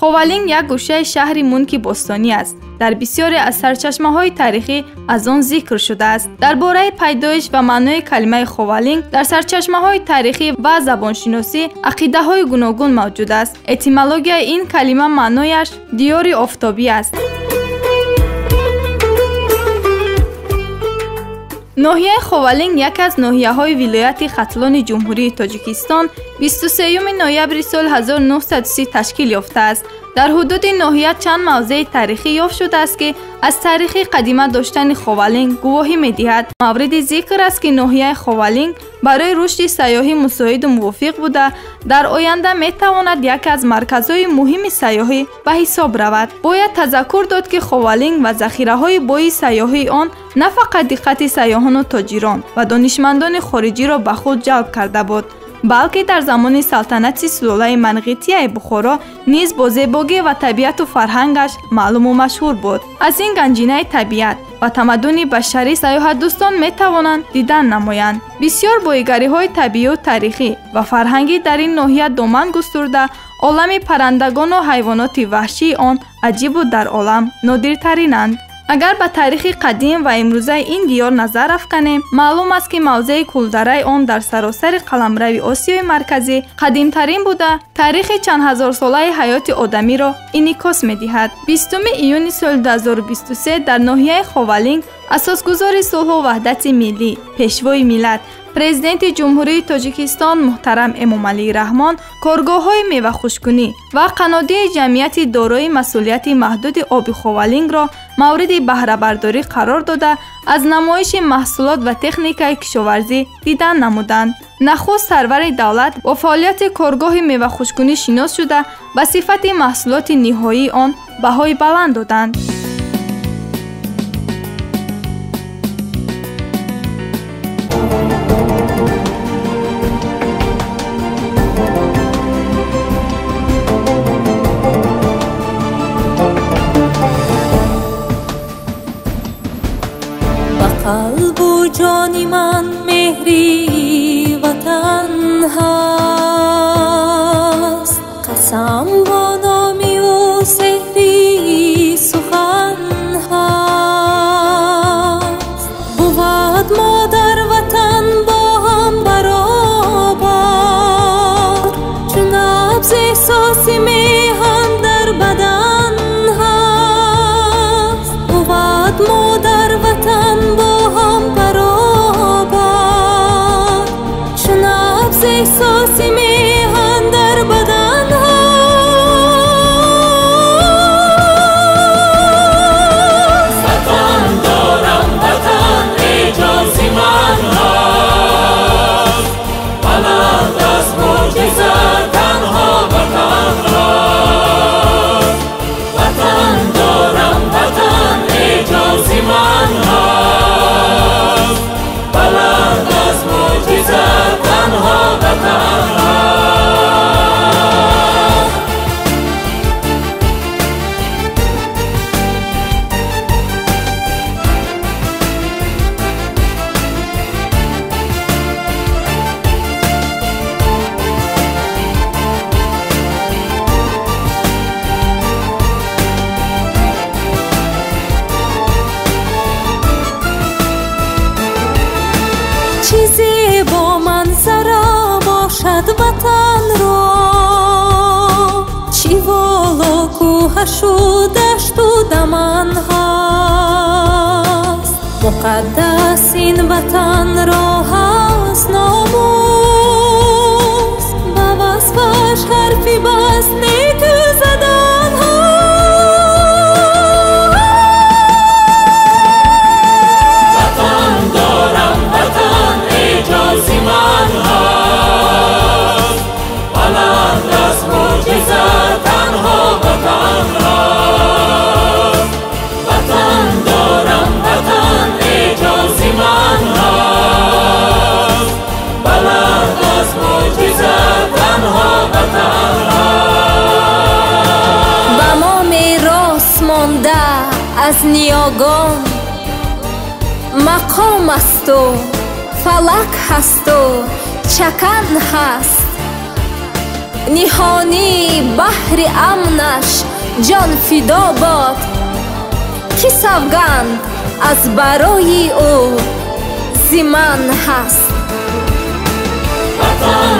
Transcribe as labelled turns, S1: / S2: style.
S1: Ховалинг як гӯшаи шаҳри Мунки бостонӣ аст. Дар бисёре аз сарчашмаҳои таърихӣ аз он зикр шудааст. Дар бораи пайдоиш ва маънои калимаи Ховалинг дар сарчашмаҳои таърихӣ ва забоншиносӣ ақидаҳои гуногун мавҷуд аст. Этимологияи ин калима маънояш диёри офтобӣ аст. Ноҳияи Ховалинг яке аз ноҳияҳои вилояти Хатлони Ҷумҳурии Тоҷикистон 23 ноябри соли 1930 ташкил ёфтааст. Дар ҳудуди ноҳия чанд мавзеи таърихӣ ёфт шудааст, ки аз таърихи қадима доштани Ховалинг гувоҳӣ медиҳад. Мавриди зикр аст, ки ноҳияи Ховалинг барои рушди сайёҳӣ мусоиду мувофиқ буда, дар оянда метавонад яке аз марказҳои муҳими сайёҳӣ ба ҳисоб равад. Бояд тазаккур дод, ки Ховалинг ва захираҳои бои сайёҳии он на фақат диққати сайёҳону тоҷирон ва донишмандони хориҷиро ба худ ҷалб карда буд, балки дар замони салтанати сулолаи Манғитияи Бухоро низ бо зебогӣ ва табиату фарҳангаш маълуму машҳур буд. Аз ин ганҷинаи табиат ва тамаддуни башарӣ сайёҳатдӯстон метавонанд дидан намоянд. Бисёр боигариҳои табиию таърихӣ ва фарҳангӣ дар ин ноҳия доман густурда, олами паррандагону ҳайвоноти ваҳшии он аҷибу дар олам нодиртаринанд. Агар ба таърихи қадим ва имрӯзаи ин диёр назар афканем, маълум аст, ки мавзеи кулдараи он дар саросари қаламрави Осиёи Марказӣ қадимтарин буда, таърихи чандҳазорсолаи ҳаёти одамиро инъикос медиҳад. 20 июни соли 2023 дар ноҳияи Ховалинг асосгузори сулҳу ваҳдати миллӣ, пешвои миллат, Президенти Ҷумҳурии Тоҷикистон муҳтарам Эмомалӣ Раҳмон коргоҳҳои мевахушкунӣ ва қаннодии ҷамъияти дорои масъулияти маҳдуди оби Ховалингро мавриди баҳрабардорӣ қарор дода, аз намоиши маҳсулот ва техникаи кишоварзӣ дидан намуданд. Нахуст сарвари давлат бо фаъолияти коргоҳи мевахушкунӣ шинос шуда, ба сифати маҳсулоти ниҳоии он баҳои баланд доданд.
S2: Қалбу ҷони ман меҳри ватан ҳаст, қасам бо номи ӯ сеҳри сухан ҳаст. Бувад мо дар ватан бо ҳам баробар, чун набз эҳсоси меҳан дар бадан ҳаст. Бувад мо дар ватан бо ҳам баробар, чун набз эҳсоси меҳан дар бадан ҳаст.
S3: Ватан дорам, ватан эъҷози ман ҳаст, баланд аз мӯъҷиза танҳо ватан ҳаст. Ватан дорам, ватан эъҷози ман ҳаст, баланд аз мӯъҷиза танҳо ватан ҳаст.
S2: Чизе бо манзара бошад ватанро, чӣ воло кӯҳашу дашту даман ҳаст. Муқаддас ин ватанро ҳаст номус, ба васфаш ҳарфи бас неку задан ҳаст.
S3: Ватан дорам, ватан эъҷози ман ҳаст, баланд аз мӯъҷиза танҳо ватан ҳаст. Ватан дорам, ватан эъҷози ман ҳаст, баланд аз мӯъҷиза танҳо ватан ҳаст.
S2: Ба мо мерос монда аз ниёгон, мақом асту фалак ҳасту чакан ҳаст. Ниҳонӣ баҳри амнаш ҷон фидо бод, ки савганд аз барои ӯ зи ман ҳаст.
S3: Ватан.